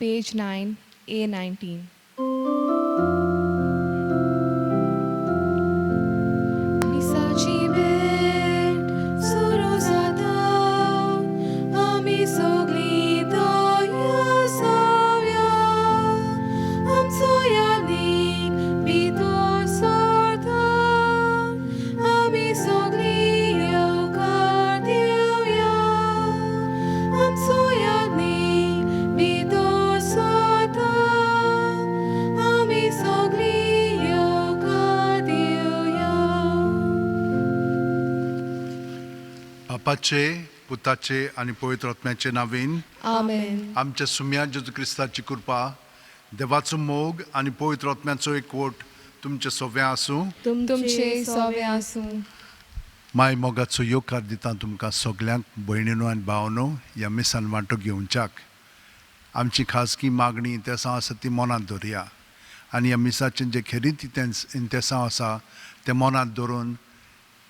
Page 9, A19. मिसाची भेट सुरू जाता, आमी सगळीं तयार जावया, आमचो यादीक भितर सरता, आमी सगळीं येवकार दिवया, आमचो यादीक भितर सरता, आमी सगळीं येवकार दिवया. बापाचे, पुताचे आनी पवित्र आत्म्याचे नांवान. आमेन. आमच्या सुम्या जेजू क्रिस्ताची कृपा, देवाचो मोग आनी पवित्र आत्म्याचो एकवट तुमचे सोव्या आसूं. तुमचे सोवे आसूं. माय मोगाचो येवकार दिता तुमकां सगल्यांक, भयणीनो आनी भावनो, ह्या मिसान वांटो घेवच्याक. आमची खाजगी मागणी इंतेसांव आसा ती मनांत दवरया आनी ह्या मिसाचें जे खेरीत इंतेसांव आसा तें मनांत दवरून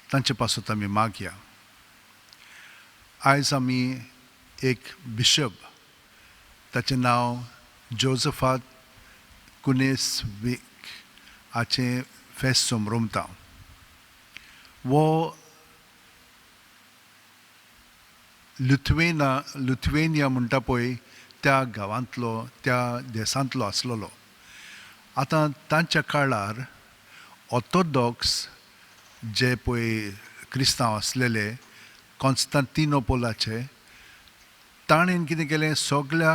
तांचे पासत आमी मागया. आयज आमी एक बिशप, ताचें नांव जोजफात कुनेस वीक, हाचें फेस्त समरमता. वो लुथवेनिया म्हणटा पळय त्या गांवांतलो, त्या देशांतलो आसलेलो. आतां तांच्या काळार ऑर्थोडॉक्स जे पळय क्रिस्तांव आसलेले कॉन्स्तांतिनोपोलाचे, ताणें कितें केलें, सगल्या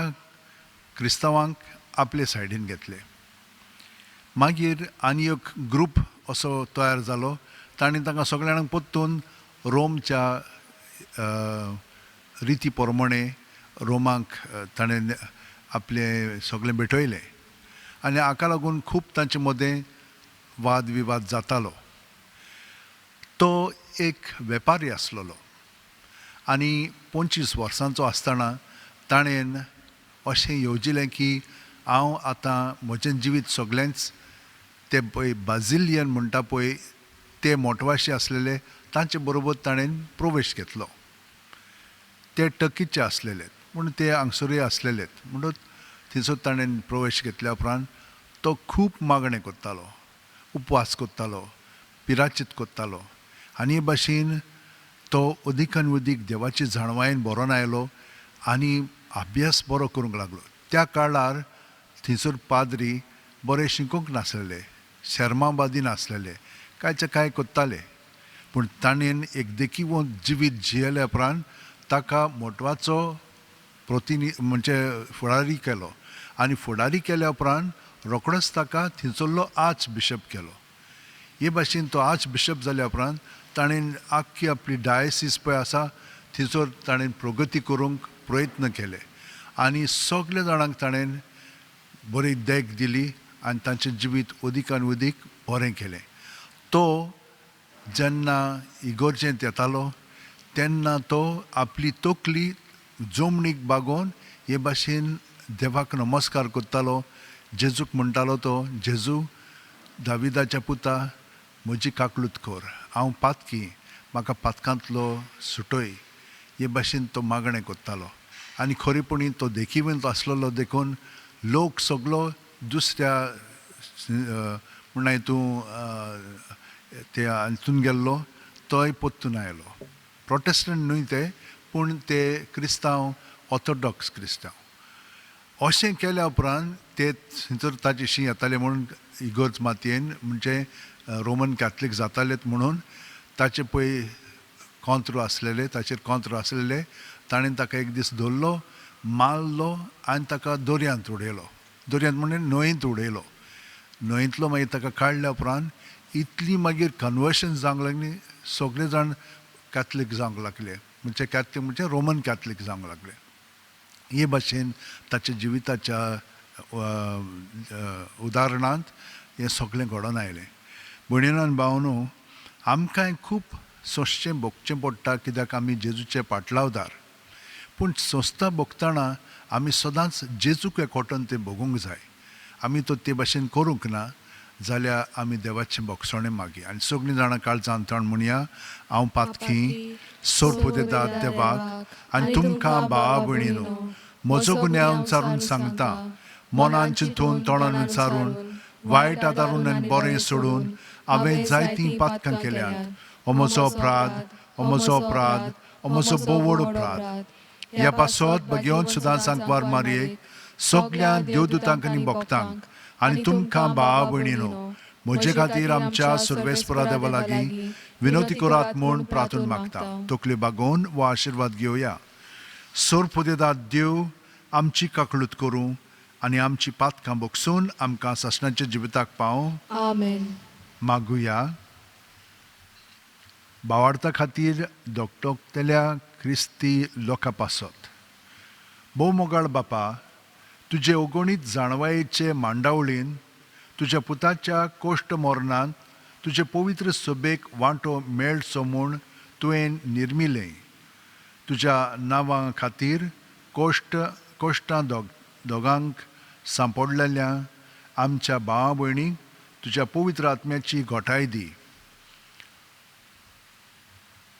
क्रिस्तांवांक आपले सायडीन घेतले. मागीर आनी एक ग्रूप असो तयार जालो, ताणें तांकां सगळ्यांक परतून रोमच्या रिती प्रमाणे रोमाक ताणें आपलें सगळें भेटयलें आनी हाका लागून खूब तांचे मदें वाद विवाद जातालो. तो एक वेपारी आसलेलो आनी 25 वर्सांचो आसतना ताणें अशें येवजिलें की हांव आतां म्हजें जिवीत सगळेंच ते पळय बाजिलियन म्हणटा पळय ते मोटवाशी आसलेले तांचे बरोबर ताणें प्रवेश घेतलो. ते टर्कीचे आसलेले पूण ते हांगसरूय आसलेले, म्हणून थंयसर ताणें प्रवेश घेतल्या उपरांत तो खूब मागणें करतालो, उपवास करतालो, पिराचीत करतालो आनी हे भाशेन तो अदीक आनी अदीक देवाची जाणवायेन बरोवन आयलो आनी अभ्यास बरो करूंक लागलो. त्या काळार थंयसर पाद्री बरे शिकूंक नासलेले, शर्माबादी नासलेले, कांयचे कांय करताले, पूण ताणें एक देखीवंत जिवीत जियेल्या उपरांत ताका मोटवाचो प्रतिनि म्हणजे फुडारी केलो आनी फुडारी केल्या उपरांत रोखडोच ताका थंयसरलो आर्च बिशप केलो. हे भाशेन तो आर्च बिशप जाल्या उपरांत ताणें आख्खी आपली डायसीस पळय आसा थंयसर ताणें प्रगती करूंक प्रयत्न केले आनी सगल्या जाणांक ताणें बरी देख दिली आनी तांचें जिवीत अदीक आनी अदीक बरें केलें. तो जेन्ना इगोर्जेंत येतालो तेन्ना तो आपली तकली जमनीक बागोवन हे भाशेन देवाक नमस्कार करतालो. जेजूक म्हणटालो तो, जेजू दाविदाच्या पुता, म्हजी काकलूत कर, हांव पातकी, म्हाका पातकांतलो सुटय. हे भाशेन तो मागणें करतालो आनी खरेपणी तो देखीवंत आसलेलो देखून लोक सगलो दुसऱ्या म्हणल्यार तूं ते हातून गेल्लो तोय परतून आयलो. प्रोटेस्टंट न्हय ते, पूण ते क्रिस्तांव, ऑर्थोडॉक्स क्रिस्तांव. अशें केल्या उपरांत ते थंयसर ताजे शी येताले म्हणून इगोर्ज मातयेन म्हणजे रोमन कॅथलीक जातालेत म्हणून ताचे पळय कॉंत्र आसलेले, ताचेर कॉंत्र आसलेले, ताणें ताका एक दीस धरलो, मारलो आनी ताका दर्यांत उडयलो. दर्यांत म्हणजे न्हंयेंत उडयलो. न्हंयेंतलो मागीर ताका काडल्या उपरांत इतली मागीर कन्वर्शन जावंक लागली, सगळे जाण कॅथलीक जावंक लागले, म्हणजे कॅथलीक म्हणजे रोमन कॅथलीक जावंक लागले. हे भाशेन ताच्या जिविताच्या उदाहरणांत हें सगळें घडोवन आयलें. भयणीनो आनी भावनो, आमकांय खूब सोंसचें भोगचें पडटा कित्याक आमी जेजूचे पाटलावदार. पूण सोंसता भोगतना आमी सदांच जेजूक एकवटून तें भोगूंक जाय. आमी तो ते भाशेन करूंक ना जाल्यार आमी देवाचें भोगसणें मागया. आनी सगळीं जाणां काळजान तोंड म्हणया, हांव पातकी, सोर्प दितात देवाक आनी तुमकां भावा भयणीनो, म्हजो गुन्यांव विचारून सांगता. मनान चिंतून, तोंडान विचारून, वायट आदारून आनी बरें सोडून हांवें जायतीं पातकां केल्यांत. हो म्हजो अपराध, हो म्हजो अपराध, हो म्हजो भोव व्हड अपराध. ह्या पासत भगेवन सुद्दां सांकवार मारयेक, सगल्या देवदूतांक आनी भक्तांक आनी तुमकां भावा भयणीनो म्हजे खातीर आमच्या सुर्वेस्परा देवा लागीं विनोती करात म्हूण प्रार्थून मागता. तकल्यो बागोवन हो आशिर्वाद घेवया. सोरपुदेदाद देव आमची काकळूत करूं आनी आमची पातकां बगसून आमकां सासणाच्या जिविताक पावों. आमेन. मागुया. बावार्ता खातीर धोकटकतल्या क्रिस्ती लोकां पासत. भोव मोगाळ बापा, तुजे अगणीत जाणवायेचे मांडावळीन तुज्या पुताच्या कोश्ट मरणांत तुजे पवित्र सभेक वांटो मेळचो म्हूण तुवें निर्मिलें. तुज्या नांवा खातीर कोश्ट कोश्टां दोगांक सांपडलेल्या आमच्या भावा भयणीक तुज्या पवित्र आत्म्याची घोटाय दी.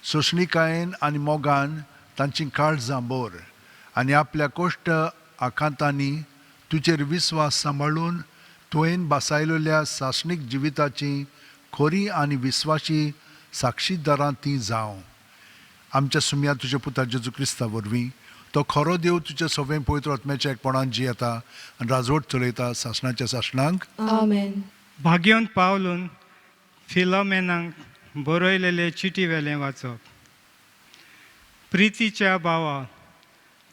सोंसणीकायेन आनी मोगान तांची काळजां भर आनी आपल्या कोश्ट आकांतांनी तुजेर विस्वास सांबाळून तुवें बासायलेल्या सासणीक जिविताची खरी आनी विस्वाशी साक्षीदारां ती जावं. आमच्या सुमया तुज्या पुता जेजू क्रिस्ता वरवीं, तो खरो देव तुज्या सवें पवित्र आत्म्याच्या एकपणान जियेता आनी राजवट चलयता सासणाच्या सासणांक. आमेन. भाग्योन पावलून फिलोमेनाक बरयलेले चिटी वेलें वाचप. प्रितीच्या भावा,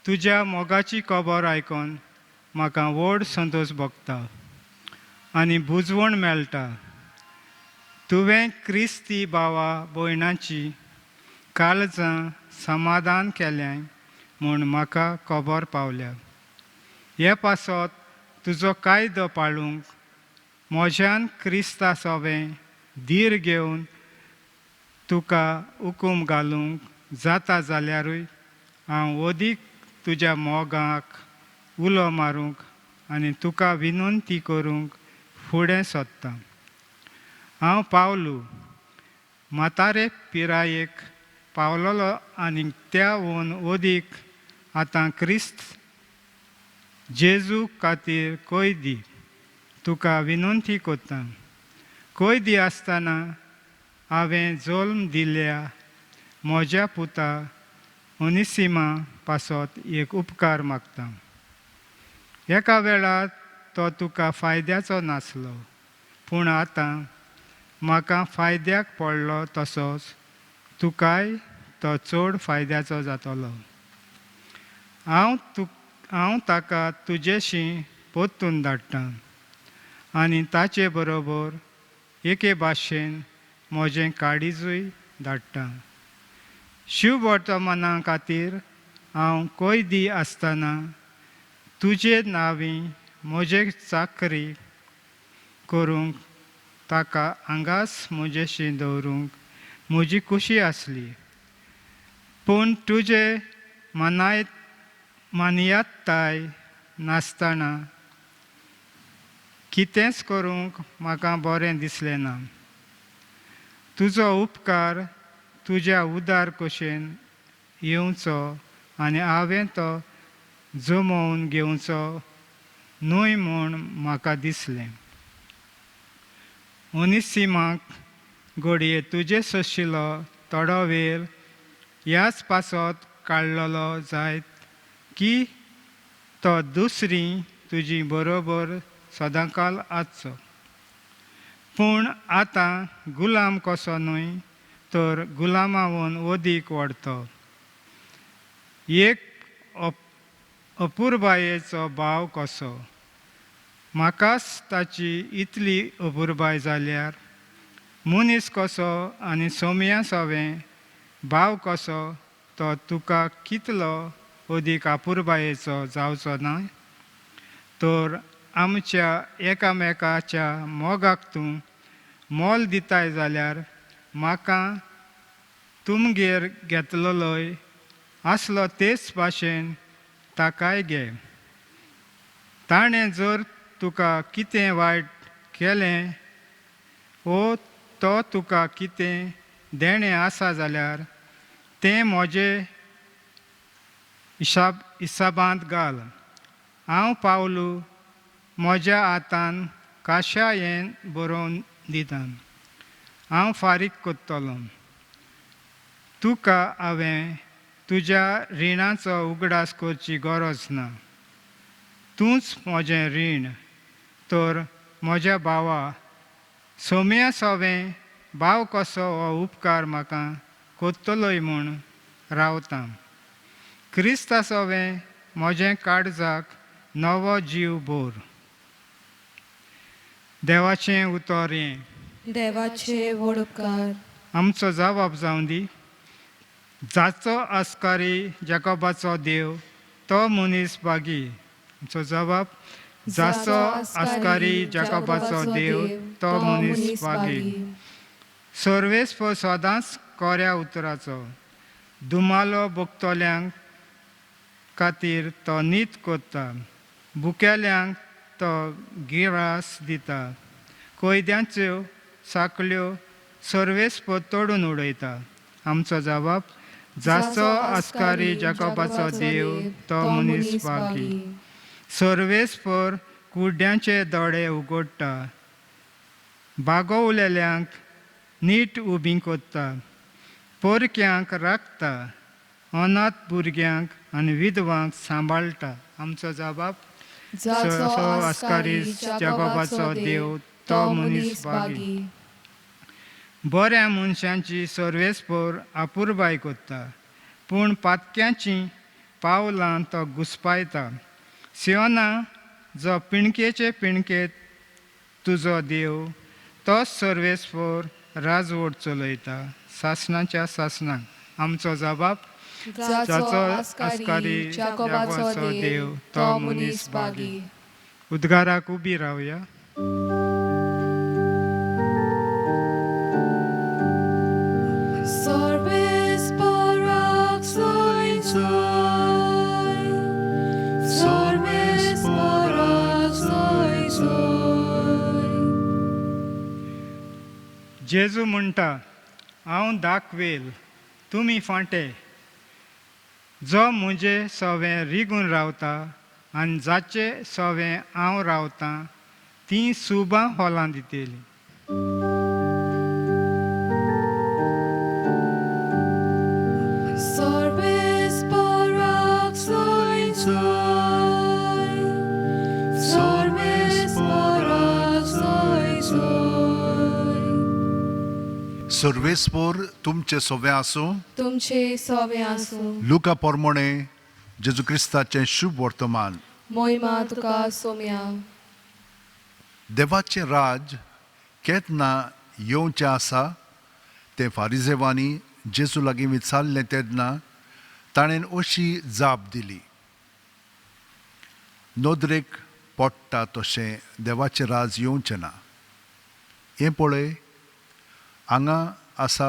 तुज्या मोगाची खबर आयकोन म्हाका व्हड संतोश भोगता आनी बुजवण मेळटा. तुवें क्रिस्ती भावा भयणाची काळजां समाधान केलें म्हूण म्हाका खबर पावल्या. हे पासत तुजो कायदो पाळूंक म्हज्यान क्रिस्ता सोवें धीर घेवन तुका हुकूम घालूंक जाता जाल्यारूय हांव अदीक तुज्या मोगाक उलो मारूंक आनी तुका विनंती करूंक फुडें सोदतां. हांव पावलू म्हातारे पिरायेक पावलोलो आनी त्या हून अदीक आतां क्रिस्त जेजू खातीर कैदी तुका विनंती करता. कैदी आसतना हांवें जल्म दिल्या म्हज्या पुता ओनिसिमा पासत एक उपकार मागता. एका वेळार तो तुका फायद्याचो नासलो, पूण आतां म्हाका फायद्याक पडलो तसोच तुकाय तो चड फायद्याचो जातलो. हांव ताका तुजेशी परतून धाडटा आनी ताचे बरोबर एके भाशेन म्हजें काळीजूय धाडटा. शिववर्तमाना खातीर हांव कैदी आसतना तुजे नांवी म्हजे चाकरी करूंक ताका हांगाच म्हजेशी दवरूंक म्हजी खुशी आसली, पूण तुजे मानयाताय नासतना कितेंच करूंक म्हाका बरें दिसलें ना. तुजो उपकार तुज्या उदार कशेन येवचो आनी हांवें तो जमोवन घेवचो न्हय म्हूण म्हाका दिसलें. ओनिसिमाक घडये तुजे सोशिलो थोडो वेळ ह्याच पासत काडलेलो जायत की तो दुसरी तुजी बरोबर सदांकाल आसचो, पूण आतां गुलाम कसो न्हय तर गुलामावन अदीक वाडतो एक अपुरबायेचो भाव कसो. म्हाकाच ताची इतली अपुरबाय जाल्यार मनीस कसो आनी सोमया सोवें भाव कसो तो तुका कितलो अदीक अपुरबायेचो जावचो ना. तर आमच्या एकामेकाच्या मोगाक तूं मोल दिताय जाल्यार म्हाका तुमगेर घेतलोय आसलो तेच भाशेन ताकाय घे. ताणें जर तुका कितें वायट केलें ओ तो तुका कितें देणें आसा जाल्यार तें म्हजे इसाबांत घाल. हांव पावलू म्हज्या हातान काशायेन बरोवन दितां. हांव फारीक करतलो. तुका हांवें तुज्या रिणाचो उगडास करची गरज ना. तूंच म्हजें रीण तर म्हज्या भावा सोम्या सोवें भाव कसो हो उपकार म्हाका करतलोय म्हूण रावता. क्रिस्ता सोवें म्हजें काळजाक नवो जीव भर. देवाचें उतर हें. देवाचे व्हड उपकार. आमचो जबाब जावं दी. जाचो आस्कारी जाकोबाचो देव तो मनीस भागी. आमचो जबाब, जाचो आस्कारी जाकोबाचो देव तो मनीस भागी. सर्वेस्पर सदांच कोऱ्या उतराचो दुमालो भोगतल्यांक खातीर तो नीत करता. भुकेल्यांक तो गिरास दिता. कैद्यांच्यो साकल्यो सर्वेस्पर तोडून उडयता. आमचो जबाब, जाचो आस्कारी जाकोबाचो देव तो मनीस भागी. सर्वेस्पर कुड्ड्यांचे दोळे उगडटा. बागोवलेल्यांक नीट उबी करता. पोरक्यांक राखता. अनाथ भुरग्यांक आनी विधवांक सांबाळटा. आमचो जबाब, जाचो आस्कारी जाकोबाचो देव तो मनीस भागी. बऱ्या मनशांची सर्वेस्पर अपुरबाय करता, पूण पातक्यांची पावलां तो घुस्पायता. सियोना जो पिणकेचे पिणके तुजो देव तोच सर्वेस्पर राजवट चलयता सासणाच्या सासणाक. आमचो जबाब, जाचो आस्कारी जाकोबाचो देव तो मनीस भागी. उद्गाराक उबी रावया. Sorbes parak soy soy, sorbes parak soy soy. जेजू म्हणटा, हांव दाखवेल तुमी फांटे. जो म्हजे सवें रिगून रावता आनी जाचे सवें हांव रावतां तीं सुबां होलां दितलीं. Sorbes parak soy soy, sorbes parak soy soy. सर्वेस्पोर तुमचे सोवे आसूं. तुमचे सोवे आसूं. लुका पोरमोणे जेजू क्रिस्ताचें शुभ वर्तमान. मोहिमा तुका सोम्या. देवाचें राज केन्ना येवचें आसा तें फारिजेवांनी जेजू लागीं विचारलें तेन्ना ताणें अशी जाप दिली, नदरेक पडटा तशें देवाचें राज येवचें ना. हें पळय हांगा आसा,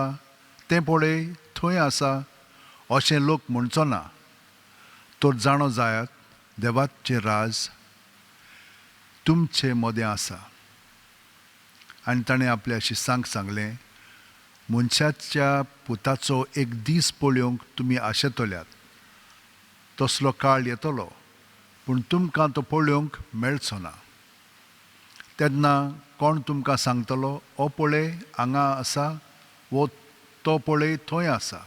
तें पळय थंय आसा अशें लोक म्हणचो ना, तर जाणो जायात देवाचें राज तुमचे मदें आसा. आनी ताणें आपल्या शिसांक सांगलें, मनशाच्या पुताचो एक दीस पळोवंक तुमी आशेतल्यात, तसलो काळ येतलो, पूण तुमकां तो पळोवंक मेळचो ना. तेन्ना कोण तुमकां सांगतलो, हो पळय हांगा आसा, वो तो पळय थंय आसा.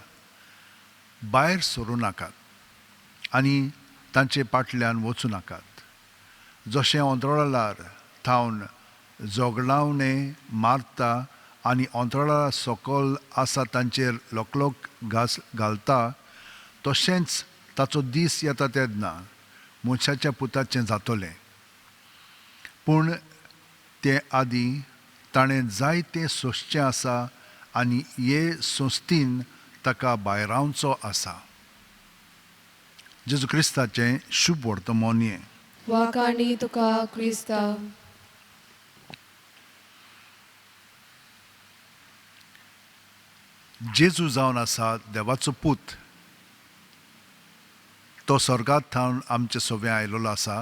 भायर सरूं नाकात आनी तांचे फाटल्यान वचूं नाकात. जशें अंतराळार थावन जोगलावणें मारता आनी अंतराळा सकल आसा तांचेर लोकलोक घास घालता, तशेंच ताचो दीस येता तेन्ना मनशाच्या पुताचें जातलें. पूण ते आदीं ताणें जायतें सोंसचें आसा आनी हे संस्थीन ताका भायरावचो आसा. जेजू क्रिस्ताचें शुभ वर्तमान हें. वाकाणी तुका क्रिस्ता. जेजू जावन आसा देवाचो पूत. तो स्वर्गांत थावन आमचे सोबे आयलेलो आसा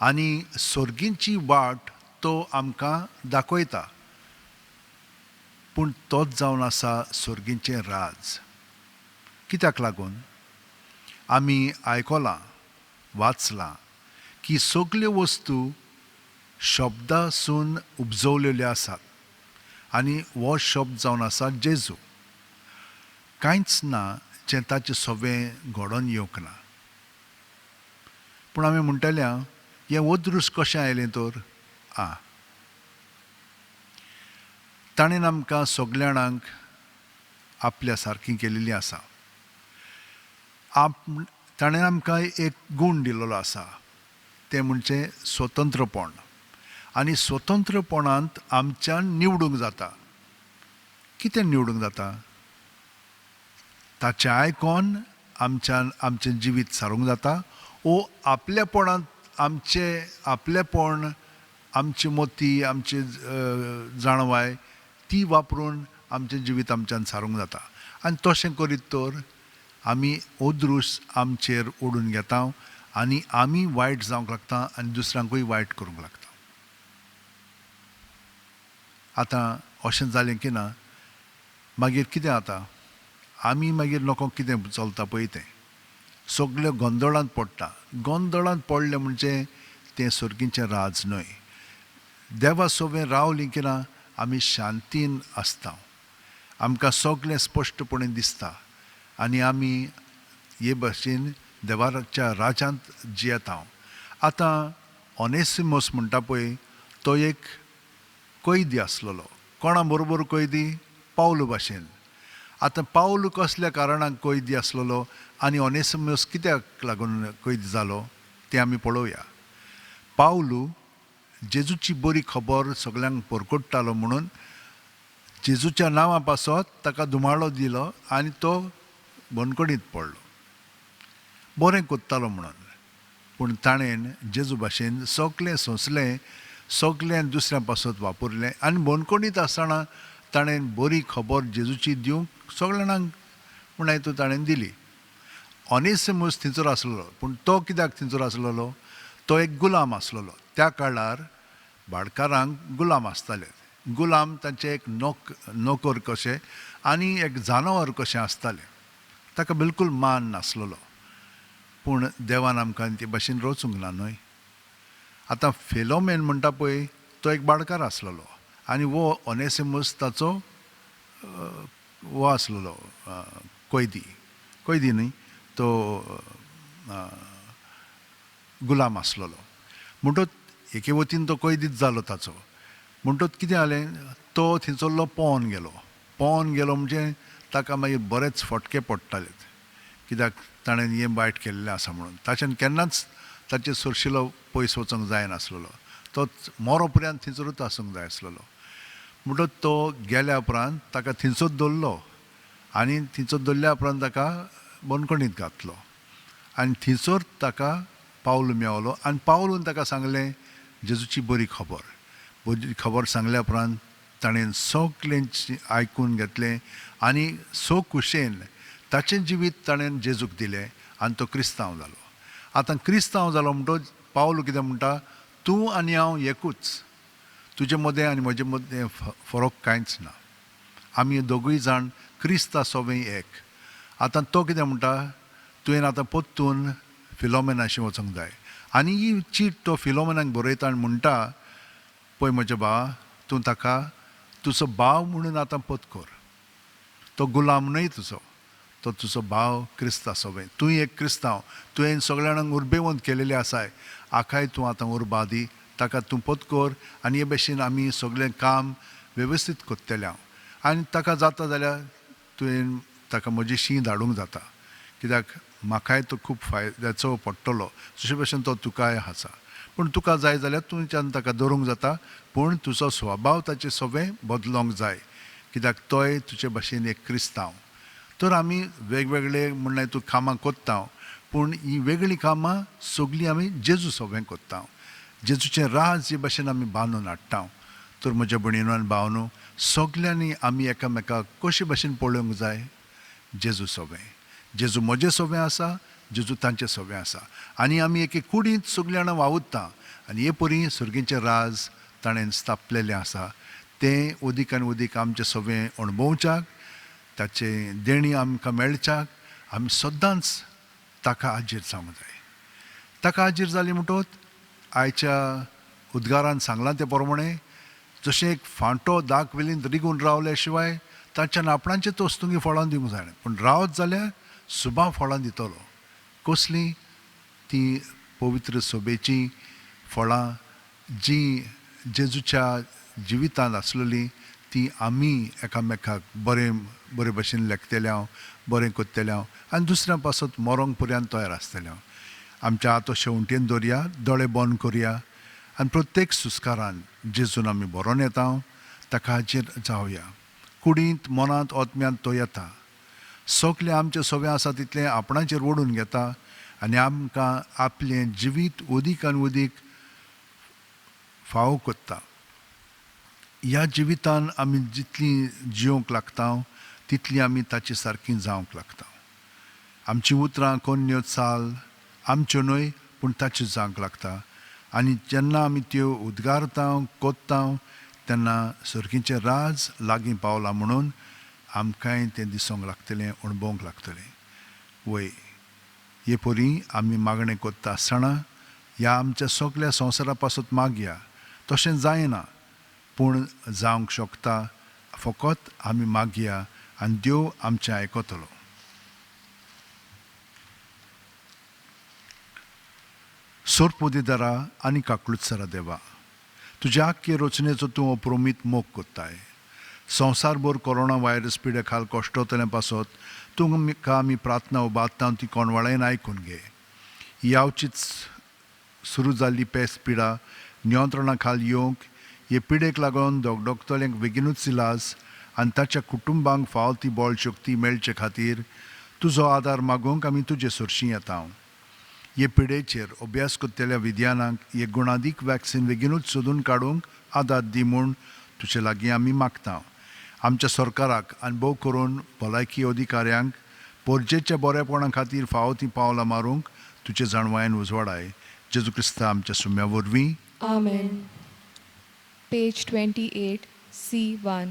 आनी सर्गींची वाट तो आमकां दाखयता. पूण तोच जावन आसा सर्गींचें राज. कित्याक लागून आमी आयकलां, वाचलां की सगल्यो वस्तू शब्दासून उपजवलेल्यो आसात आनी हो शब्द जावन आसा जेजू. कांयच ना जें ताचें सवें घडोवन येवंक ना. पूण आमी म्हणटले हें अदृश्ट कशें आयलें तर? आं, ताणें आमकां सगल्या जाणांक आपल्या सारकी केलेली आसा. ताणें आमकां एक गूण दिलेलो आसा, तें म्हणजे स्वतंत्रपण. आनी स्वतंत्रपणांत आमच्यान निवडूंक जाता. कितें निवडूंक जाता? ताचें आयकोन आमच्यान आमचें जिवीत सारूंक जाता, ओ आपलेपणांत आमचें आपलेपण, आमची मोती, आमची जाणवाय ती वापरून आमचें जिवीत आमच्यान सारूंक जाता. आनी तशें करीत तर आमी अदृश्ट आमचेर ओडून घेता आनी आमी वायट जावंक लागता आनी दुसऱ्यांकूय वायट करूंक लागता. आतां अशें जालें की ना मागीर कितें जाता? आमी मागीर लोकांक कितें चलता पळय तें सगळ्यो गोंदळांत पडटा. गोंदळांत पडलें म्हणजे तें सर्गीचें राज न्हय. देवा सोबें रावलीं की ना आमी शांतीन आसता, आमकां सगळें स्पश्टपणे दिसता आनी आमी हे भशेन देवाच्या राज्यांत जियेता. आतां ओनेसिमस म्हणटा पळय तो एक कैदी आसलेलो. कोणा बरोबर कैदी? पावलू भाशेन. आतां पावलू कसल्या कारणाक कैदी आसलेलो आनी ओनेसिमस कित्याक लागून कैदी जालो तें आमी पळोवया. पावलू जेजूची बरी खबर सगल्यांक परकोट्टालो म्हणून जेजूच्या नांवा पासत ताका धुमाळो दिलो आनी तो बंदखणींत पडलो. बरें कोत्तालो म्हणून, पूण ताणें जेजू भाशेन सगलें सोंसलें, सगळें दुसऱ्यां पासत वापरलें आनी बंदखणींत आसतना ताणें बरी खबर जेजूची दिवंक सगळ्या जाणांक म्हण तूं ताणें दिली. ओनेसिमस थंयसर आसलेलो, पूण तो कित्याक थंयसर आसलेलो? तो एक गुलाम आसलेलो. त्या काळार भाडकारांक गुलाम आसताले. गुलाम तांचे एक नोकर कशें आनी एक जानवर कशें आसतालें. ताका बिलकूल मान नासलेलो. पूण देवान आमकां ते भाशेन रचूंक ना न्हय. आतां फिलोमेन म्हणटा पळय तो एक भाडकार आसलेलो आनी वो ओनेसिमस ताचो वो आसलेलो कैदी. कैदी न्हय, तो गुलाम आसलेलो. म्हणटच एके वतीन तो कैदीच जालो ताचो. म्हणटच कितें जालें, तो थंयसरलो पोवन गेलो. पोवन गेलो म्हणजे ताका मागीर बरेच फटके पडटाले, कित्याक ताणें हें वायट केल्लें आसा म्हणून. ताच्यान केन्नाच ताचे सोरशिलो पयस वचूंक जायनासलेलो. तो मोरो पर्यंत थंयसरूच आसूंक जाय आसलेलो. म्हणटच तो गेल्या उपरांत ताका थंयसर दवरलो आनी थंयसर दवरल्या उपरांत ताका बंदखणींत घातलो आनी थंयसर ताका पावलू मेवलो आनी पावलून ताका सांगलें जेजूची बरी खबर. बरी खबर सांगल्या उपरांत ताणें सगळें आयकून घेतलें आनी सो खुशेन ताचें जिवीत ताणें जेजूक दिलें आनी तो क्रिस्तांव जालो. आतां क्रिस्तांव जालो म्हणटच पावलू कितें म्हणटा, तूं आनी हांव एकूच, तुजे मदें आनी म्हजे मदें फरक कांयच ना, आमी दोगूय जाण क्रिस्ता सोबें एक. आतां तो कितें म्हणटा, तुवें आतां परतून फिलोमेनाशी वचूंक जाय. आनी ही चीट तो फिलोमेनाक बरयता आनी म्हणटा, पळय म्हज्या भावा, तूं ताका तुजो भाव म्हणून आतां पत्कर, तो गुलाम न्हय तुजो, तो तुजो भाव क्रिस्ता सोबें. तूं एक क्रिस्तांव, तुवें सगळ्या जाणांक उर्बेवंत केलेलें आसाय, आखाय तूं आतां उर्बा दी, ताका तूं पत्कर आनी हे भशेन आमी सगळें काम वेवस्थीत करतले हांव. आनी ताका जाता जाल्यार तुवें ताका म्हजी शीं धाडूंक जाता, कित्याक म्हाकाय तो खूब फायद्याचो पडटलो, जशे भशेन तो तुकाय आसा. पूण तुका जाय जाल्यार तुमच्यान ताका दवरूंक जाता, पूण तुजो स्वभाव ताचे सोबें बदलोंक जाय, कित्याक तोय तुजे भशेन एक क्रिस्तांव. तर आमी वेगवेगळे म्हणल्यार तूं कामां कोत्ता, पूण हीं वेगळीं कामां सगळीं आमी जेजू सोबें कोत्ता. जेजूचें राज जे भशेन आमी बांदून हाडटा. तर म्हज्या भयणीनो आनी भावनो, सगल्यांनी आमी एकामेकाक कशे भशेन पळोवंक जाय? जेजू सोबें. जेजू म्हजें सोबें आसा, जेजू तांचें सोबें आसा आनी आमी एके कुडींत सगळीं जाणां वावुरता आनी हे परी सर्गीचें राज ताणें स्थापलेलें आसा. तें अदीक आनी अदीक आमचें सोबें अणभवच्याक, ताचें देणी आमकां मेळच्याक आमी सदांच ताका हाजीर जावंक जाय. ताका हाजीर जाली म्हणटकच आयच्या उद्गारान सांगलां ते प्रमाणे जशें एक फांटो दाक वेलीन रिगून रावल्या शिवाय ताच्यान आपणाचे तोस्तुंगी फळां दिवंक जायना, पूण रावत जाल्यार सुबां फळां दितलो. कसलीं? तीं पवित्र सोबेचीं फळां जीं जेजूच्या जिवितांत आसलेलीं तीं आमी एकामेकाक बरें बरे भशेन लेखतले हांव, बरें करतले हांव आनी दुसऱ्या पासत मरोंक पर्यंत तयार आसतले हांव. आमच्या हात शेवटेन दवरया, दोळे बंद करया आनी प्रत्येक सुस्कारान जेजून आमी बरोवन येता ताका हाजेर जावया. कुडींत, मनांत, आत्म्यांत तो येता. सगलें आमचें सगळें आसा तितलें आपणाचेर ओडून घेता आनी आमकां आपलें जिवीत उदीक आनी उदीक फावो करता. ह्या जिवितान आमी जितलीं जिवंक लागता तितलीं आमी ताचे सारकीं जावंक लागता. आमचीं उतरां कोन्न्यो चाल आमच्यो न्हय पूण ताच्यो जावंक लागता आनी जेन्ना आमी त्यो उद्गारता कोत्ता तेन्ना सर्गीचें राज लागीं पावलां म्हणून आमकांय तें दिसूंक लागतलें, अणभवंक लागतलें. वय हे परी आमी मागणें कोत्ता आसतना ह्या आमच्या सगल्या संवसारा पासत मागया. तशें जायना पूण जावंक शकता. फकत आमी मागया आनी देव आमचें आयकतलो. सोरपोदेदारा आनी काकलुत्सरा देवा, तुज्या आख्खे रचनेचो तूं अप्रोमीत मोग कोत्ताय. संवसारभर कोरोना व्हायरस पिडे खाल कश्टोतले पासत तुमकां आमी प्रार्थना उबारता ती कोणवाळ्यान आयकून घे. यावचीच सुरू जाल्ली पेस पिडा नियंत्रणा खाल येवंक हे पिडेक लागून दोगडोगतल्यांक बेगीनूच इलाज आनी ताच्या कुटुंबांक फावो ती बळ शक्ती मेळचे खातीर तुजो आदार मागूंक आमी तुजे सरशीं येता. हे पिडेचेर अभ्यास करतल्या विज्ञानाक हे गुणादीक वॅक्सिन बेगीनूच सोदून काडूंक आदार दी म्हूण तुजे लागीं आमी मागता. आमच्या सरकाराक आनी भोव करून भलायकी अधिकाऱ्यांक पोरजेच्या बरेपणा खातीर फावो तीं पावलां मारूंक तुजे जाणवायेन उजवाडाय. जेजू क्रिस्ता आमच्या सुम्या वरवीं. आमेन. Page 28, C1.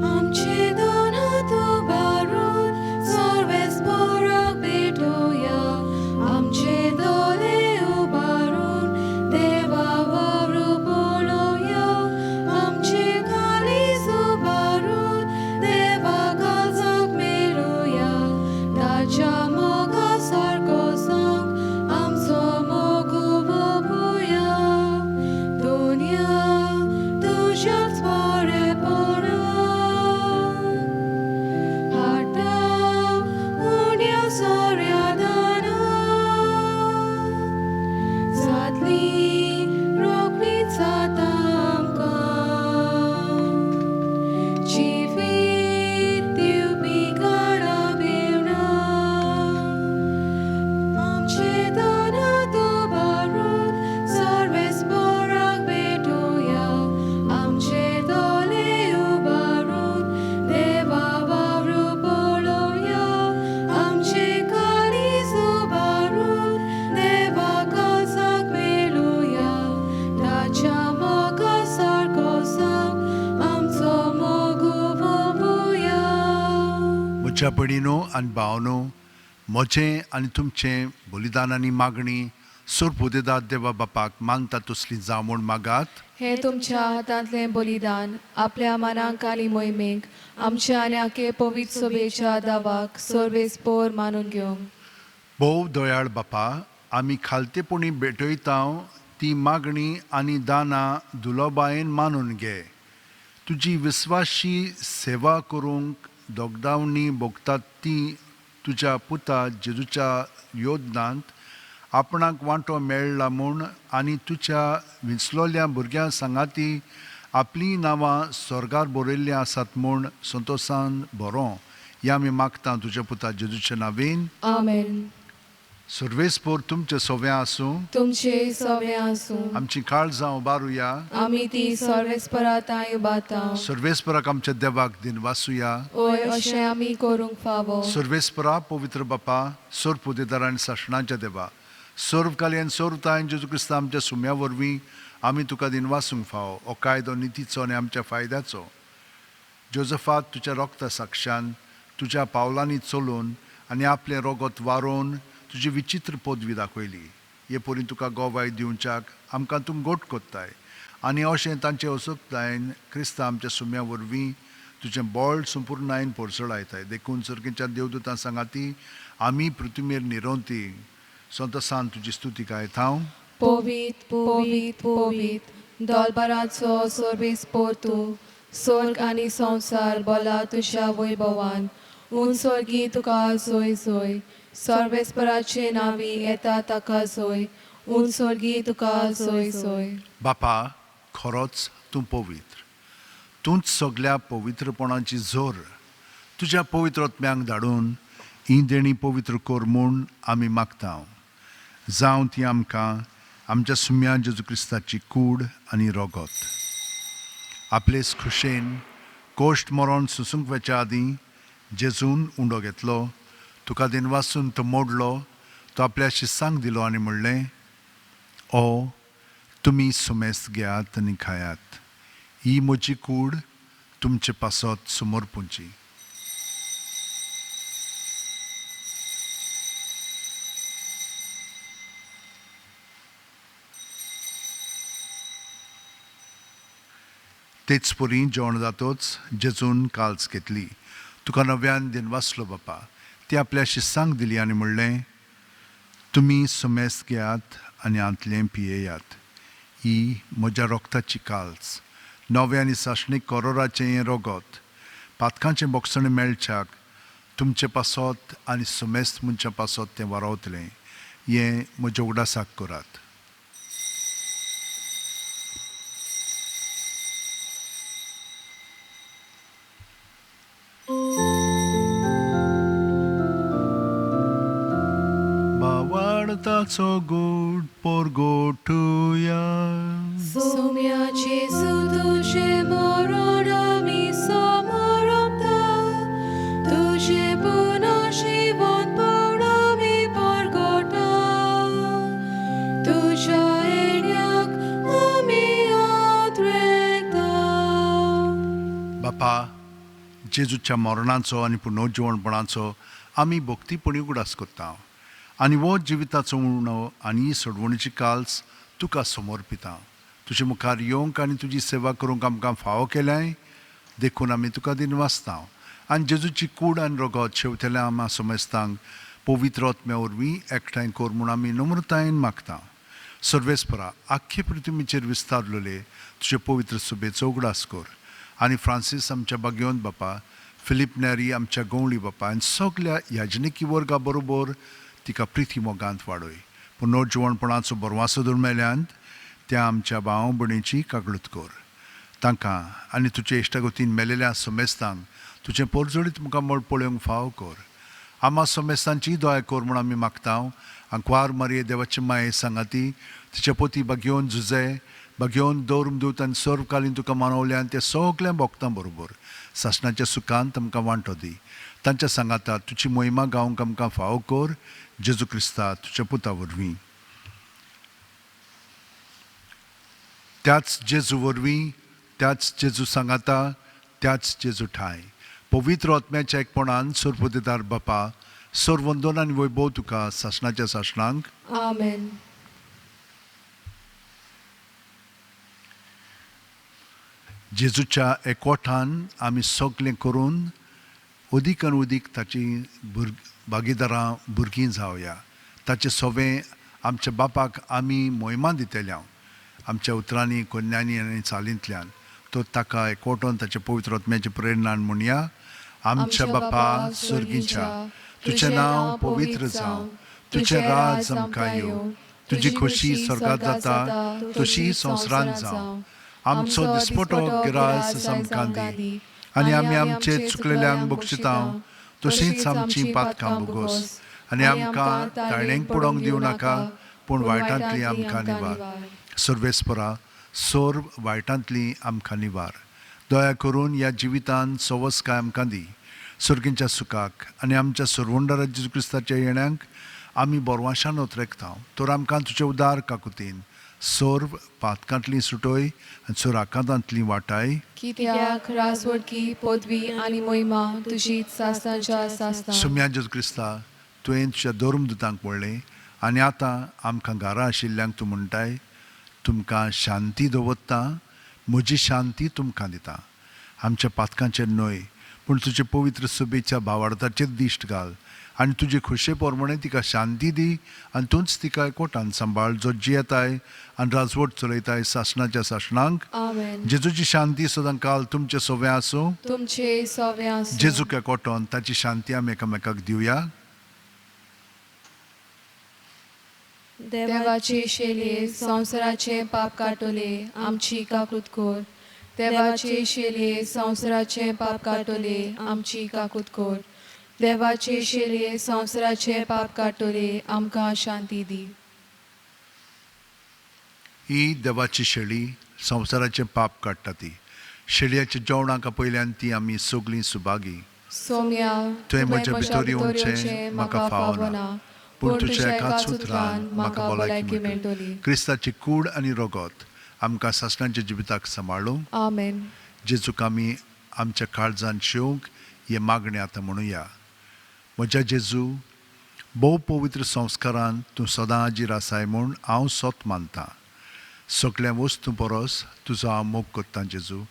आमचे दोन हात उबारून सर्वेस्पराक भेटोया, आमचे दोळे उबारून देवा वावरू पळोवया, आमचे काळीज उबारून देवा काळजाक मेळुया, ताच्या मोगा सारको सांग आमचो मोग उबोवया. दुनिया तुज्याच बरेपणा हाडटा उण्या सोऱ्या दाना जातली रोखडीच जाता आमकां जिवीत दिवपी काळा भेवना. आमचे दोन हात उबारून सर्वेस्पराक भेटोया, आमचे दोळे उबारून देवा वावरू पळोवया, आमचे काळीज उबारून देवा काळजाक मेळुया, ताच्या मोगा सारको सांग आमचो मोग उबोवया. म्हज्या भयणीनो आनी भावनो, म्हजें आनी तुमचें बलिदान आनी मागणी सोरपोदेदाद देवा बापाक मानता तसली जावं म्हूण मागात. हे तुमच्या हातांतलें बलिदान आपल्या मनाक आनी मोहिमेक आमच्या आनी आखे पवित्र सोबेच्या दावाक सर्वेस्पोर मानून घेवंक. भोव दयाळ बापा, आमी खालतेपणी भेटयता ती मागणी आनी दानां दुलोबायेन मानून घे. तुजी विस्वाशी सेवा करूंक दोगदावणी भोगतात ती तुज्या पुता जेजूच्या योगदानांत आपणाक वांटो मेळ्ळा म्हूण आनी तुज्या विंचलोल्या भुरग्यां सांगाती आपलीं नांवां स्वर्गार बरयल्लीं आसात म्हूण संतोसान बरो ह्या आमी मागता तुज्या पुता जेजूच्या नांवेन. आमेन. सर्वेस्पोर तुमचें सोव्यां आसूं. तुमचे सवे आसूं. आमची काळजां उबारुया. आमी ती सर्वेस्परा तांय उबारता. सर्वेस्पराक आमच्या देवाक दिनवासुया. ओय अशें आमी करूंक फावो. सर्वेस्परा पवित्र बापा, सर्व आनी सासणाच्या देवा, सर्व कालयन सर्व तायन जेजू क्रिस्ता आमच्या सुम्या वरवीं आमी तुका दिनवासूंक फावो. हो कायदो नितीचो आनी आमच्या फायद्याचो. जोजफात तुज्या रोगता साक्षान तुज्या पावलांनी चलून आनी आपलें रोगत वारोवन तुजी विचित्र पदवी दाखयली. हे परी तुका गवाय दिवच्याक आमकां तूं गोट कोत्ताय आनी अशें तांचे असोकतायेन क्रिस्ता आमच्या सुम्या वरवीं तुजें बळ संपूर्णायेन पोरसळायताय. देखून सर्गीच्या देवदूतां सांगाती आमी पृथ्वीर निरंती संतसान तुजी स्तुती गायता. पवित पवित पवित दोलबाराचो सर्वेस पोरतू, स्वर्ग आनी संवसार बोला तुज्या वैभवान. उन स्वर्गी तुका जोय जोय, सर्वेस्पराचे नांवी येता ताका जोय, उन स्वर्गी तुका जोय जोय. बापा, खरोच तूं पवित्र, तूंच सगल्या पवित्रपणाची जोर. तुज्या पवित्र आत्म्यांक धाडून ही देणी पवित्र कर म्हूण आमी मागता. जावं ती आमकां आमच्या सुम्या जेजू क्रिस्ताची कूड आनी रोगत. आपलेच खुशेन कोश्ट मरण सुसूंक वचच्या आदीं जेजून उंडो घेतलो, तुका दिनवासून तो मोडलो, तो आपल्या शिस्सांक दिलो आनी म्हणलें, ओ तुमी सुमेस्त घेयात आनी खायात, ही म्हजी कूड तुमचे पासत समर्पूंची. तेच परी जेवण जातोच जेजून काल्स घेतली, तुका नव्यान दिनवासलो बापा, ती आपल्या शिस्सांक दिली आनी म्हणलें, तुमी सुमेस्त घेयात आनी आंतलें पियेयात, ही म्हज्या रोगताची काल्स, नवें आनी सासणीक करोराचें हें रोगत, पातकांचें बोगसणें मेळच्याक तुमचे पासत आनी सुमेस्त मनशां पासत तें वारावतलें, हें म्हज्या उगडासाक करात. बावाडताचो गोड पोरगोटुया. सोम्या जेजू तुजें मरण आमी समरपता, तुजें पुनर्जिवनपण आमी परगटा, तुज्या येण्याक आमी आत्रेता. बापा, जेजूच्या मरणाचो आनी पुनर्जिवणपणाचो आमी भक्तीपणी उगडास करता आनी हो जिविताचो उणो आनी सोडवणीची काल्स तुका समर्पिता. तुजे मुखार येवंक आनी तुजी सेवा करूंक आमकां फावो केल्याय देखून आमी तुका दिनवासता आनी जेजूची कूड आनी रोगत शेवतेल्या आमा समेस्तांक पवित्र आत्म्या वरवीं एकठांय कर म्हूण आमी नम्रतायेन मागता. सर्वेस्परा, आख्खे पृथ्वीचेर विस्तारलेले तुजे पवित्र सुबेचो उगडास कर आनी फ्रांसीस आमच्या बागेवन बापा, फिलीप नेरी आमच्या गवळी बापा आनी सगल्या याजनिकी वर्गा बरोबर तिका प्रिती मोगांत वाडय. पुनर्जिवणपणाचो बरवासो धरून मेल्यांत त्या आमच्या भाव भयणीची कागळूत कर. तांकां आनी तुजे इश्टागतीन मेलेल्या समेस्तांक तुजें पोरजोळीत मुखामळ पळोवंक फाव कर. आमा समेस्तांची दया कर म्हूण आमी मागता. आंकवार मारये देवाची माये सांगाती तिच्या पोती बागेवन झुजे बागेवन दौर्म दूत आनी सर्वकालीन तुका मानवल्यान ते सगळ्या भोगतां बरोबर सासणाच्या सुखान तुमकां वांटो दी. तांच्या सांगाता तुजी मोहिमा गावंक आमकां फावो कर, जेजू क्रिस्ता तुज्या पुता वरवीं. त्याच जेजू वरवीं, त्याच जेजू सांगाता, त्याच जेजू ठाय पवित्र आत्म्याच्या एकपणान सरपतेदार बापा, सर्वंदन आनी वैभव तुका सासणाच्या सासणांक. आमेन. जेजूच्या एकवटान आमी सगळें करून अदीक आनी अदीक ताची भागीदारां भुरगीं जावया. ताचें सवें आमच्या बापाक आमी मोहिमा दितले आमच्या उतरांनी, कोन्यांनी आनी चालींतल्यान. तो ताका एकवटून ताच्या पवित्र आत्म्याच्या प्रेरणान म्हणया, आमच्या बापा सर्गीच्या, तुजें नांव पवित्र जावं, तुजें राज आमकां येवं, तुजी खोशी स्वर्गांत जाता तशी संवसारांत जावं. आमचो दिसपटो गिरास आमकां दी आनी आमी आमचे चुकलेल्यांक बक्षिता तशींच आमची पातकां बोगोस आनी आमकां ताणेंक पडोवंक दिवं नाका, पूण वायटांतली आमकां निवार. सर्वेस्परा, सर्व वायटांतली आमकां निवार. दया करून ह्या जिवितान सवसकाय आमकां दी. सर्गींच्या सुखाक आनी आमच्या सर्वंडरा जेजू क्रिस्ताच्या येण्यांक आमी बोरवाशान ओतरेकता. तर आमकां तुजे उदार काकुतीन सर्व पातकांतली सुटोय आनी सुराकांतांतली वाटाय. कित्याक राजवटकी पदवी आनी मोहिमा तुजीच सासणाच्या सासणाक. सुम्या जेजू क्रिस्ता, तुवें तुज्या धर्मदुतांक म्हणलें आनी आतां आमकां घरा आशिल्ल्यांक तूं म्हणटाय, तुमकां शांती दवरतां, म्हजी शांती तुमकां दितां. आमच्या पातकांचेर न्हय पूण तुजे पवित्र सभेच्या भावार्थाचेर दिश्ट घाल आनी तुजे खोशये प्रमाणें तिका शांती दी आनी तूंच तिका एकवटान सांबाळ, जो जियेताय आनी राजवट चलयताय सासणाच्या सासणांक. आमेन. जेजूची शांती सदां काल तुमचे सवें आसूं. तुमचे सवें आसूं. जेजूक एकवटोन ताची शांती आमी एकामेकाक दिवया. देवाचे शेलये संवसाराचे पाप काडटले आमची काकूत कर. देवाचे शेलये संवसाराचे पाप काडटले आमची काकूत कर. देवाचे शेलये संवसाराचे पाप काडटले आमकां शांती दी. ही देवाची शेळी संवसाराचें पाप काडटा. ती शेळयाच्या जेवणाक पयल्यान ती आमी सगळीं सुभागी. सोम्या, तुवें म्हज्या भितर येवचें म्हाका फावना, पूण तुज्या एकाच उतरान म्हाका भलायकी मेळटली. क्रिस्ताची कूड आनी रगत आमकां सासणाच्या जिविताक सांबाळूं. आमेन. जेजूक आमी आमच्या काळजान शेवंक हें मागणें आतां म्हणुया. म्हज्या जेजू, भोव पवित्र संस्कारान तूं सदां हाजीर आसाय म्हूण हांव सत मानतां. सगळ्या वस्तूं परस तुजो हांव मोग करतां जेजू,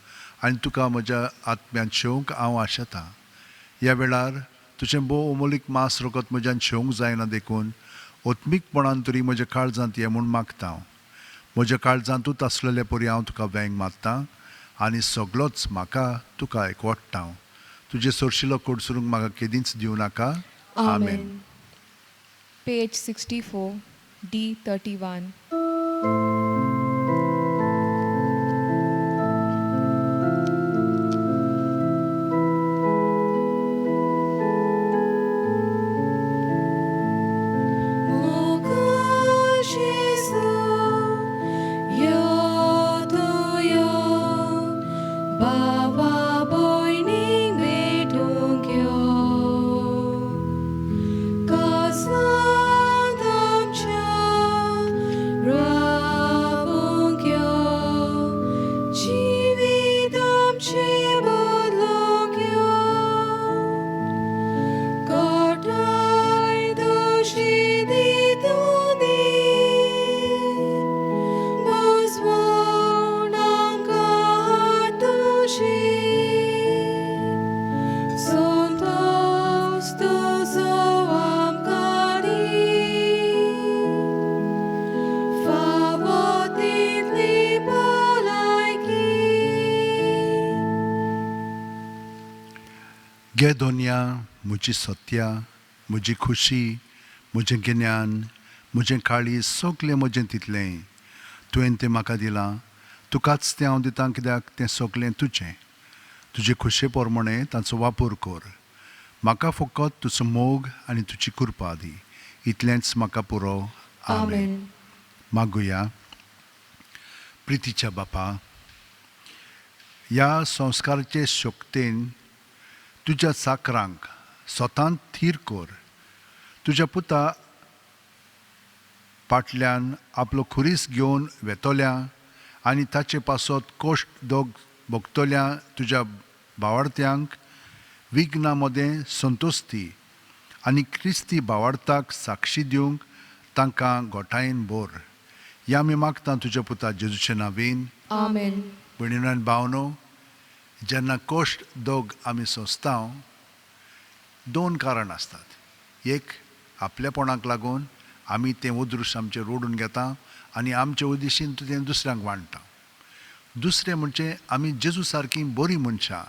आनी तुका म्हज्या आत्म्यान शेवंक हांव आशेतां. ह्या वेळार तुजें भोव अमोलीक मांस रगत म्हज्यान शेवंक जायना, देखून आत्मीकपणान तरी म्हज्या काळजांत ये म्हूण मागता हांव. म्हज्या काळजांतूच आसलेले परी हांव तुका वेंग मारतां आनी सगळोच म्हाका तुका एकवटता हांव. तुजें सरशिलो कडसरूंक म्हाका केदींच दिवं नाका. आमेन. Page 64, D 31. मोगा जेजू यो तूं यो, बाबा भयणीक भेटूंक यो. कासांत आमच्या रावूंक यो, जिवीत आमचें बदलूंक यो. घटाय तुजी दितूनी, भोजवण आमकां हाड तुजी. संतोस तुजो आमकां दी, फावो तितली भलायकी. गे दोनया, म्हजी सत्या, म्हजी खुशी, म्हजें गिन्यान, म्हजें काळीज, सगलें म्हजें तितलें तुवें तें म्हाका दिलां. तुकाच तें हांव दितां, कित्याक तें सगलें तुजें. तुजे खुशे प्रमाणें तांचो वापर कर. म्हाका फकत तुजो मोग आनी तुजी कृपा दी, इतलेंच म्हाका पुरो. आमेन. आमेन. मागुया. प्रितीच्या बापा, ह्या संस्काराचे शक्तेन तुज्या चाकरांक स्वतांत थीर कर. तुज्या पुता फाटल्यान आपलो खुरीस घेवन वेतोल्या आनी ताचे पासत कोश्ट दोग भोगतल्या तुज्या भावार्थ्यांक विघ्ना मदें संतोश्टी आनी क्रिस्ती भावार्थाक साक्षी दिवंक तांकां गोठायेन भर. ह्या आमी मागता तुज्या पुता जेजूचे नांवेन. आमेन. भयणीनो आनी भावनो, जेन्ना कश्ट दोग आमी सोंसता, दोन कारण आसतात. एक, आपलेपणाक लागून आमी तें अदृश्ट आमचें रोडून घेता आनी आमचे उद्देशीन तें दुसऱ्यांक वांट्टा. दुसरें म्हणजे आमी जेजू सारकीं बरीं मनशां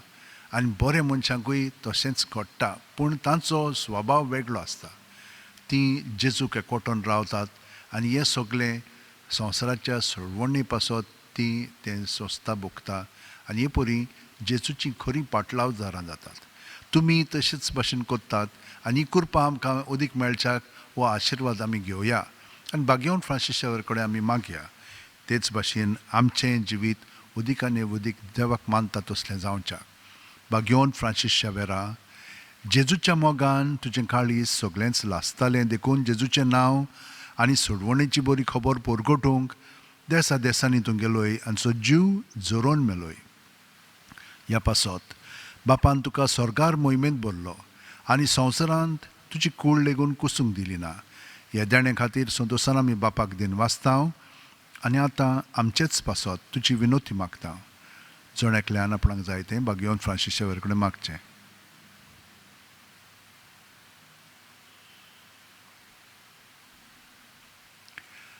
आनी बऱ्या मनशांकूय तशेंच घडटा, पूण तांचो स्वभाव वेगळो आसता. तीं जेजूक एकवटून रावतात आनी हें सगळें संवसाराच्या सोडवणी पासत तीं तें सोंसता भोगता आनी हे परी जेजूची खरी पाटलावदारां जातात. तुमी तशेंच भाशेन करतात आनी ही कृपा आमकां अदीक मेळच्याक हो आशिर्वाद आमी घेवया आनी भाग्यवंत फ्रांसीस कडेन आमी मागया. तेच भाशेन आमचें जिवीत अदीक आनी अदीक देवाक मानता तसलें जावच्याक. भाग्यवंत फ्रांसीस शावेरा, जेजूच्या मोगान तुजें काळीज सगळेंच लासतालें, देखून जेजूचें नांव आनी सोडवणेची बरी खबर परगटूंक देसा देसांनी तूं गेलोय आनी सो जीव झरोवन मेलोय. ह्या पासत बापान तुका स्वर्गार मोहिमेंत भरलो आनी संवसारांत तुजी कूड लेगून कुसूंक दिली ना. ह्या देणे खातीर संतोसान आमी बापाक दिनवासतांव आनी आतां आमचेच पासत तुजी विनोती मागतांव. जण एकल्यान आपणाक जाय तें भागेवन फ्रांसीस शेवर कडेन मागचें.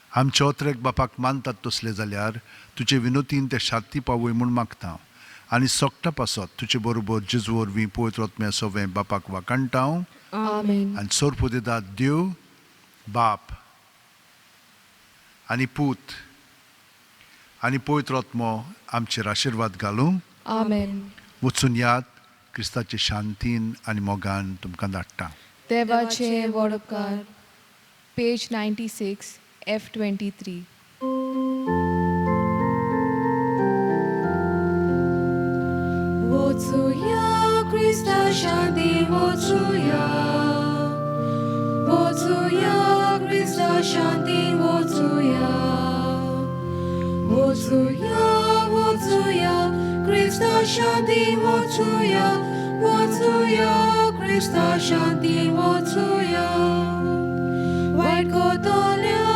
आमचे ओत्रेक बापाक मानतात तसले जाल्यार तुजे विनोतीन ते शांती पावय म्हूण मागता आनी सोकटा पासत तुजे बरोबर जेजू वरवीं पवित्र आत्म्या सवें बापाक वाखाणटा. आमेन. आनी सोरपुदेदाद देव बाप आनी पूत आनी पवित्र आत्मो आमचेर आशिर्वाद घालूं. आमेन. वचून याद क्रिस्ताचे शांतीन आनी मोगान तुमकां धाडटा. देवाचे व्हड उपकार. पेज 96 F23. वचुया क्रिस्ता शांती वचुया, वचुया क्रिस्ता शांती वचुया, वचुया वचुया क्रिस्ता शांती वचुया, वचुया क्रिस्ता शांती वचुया. वायट कोतोल्या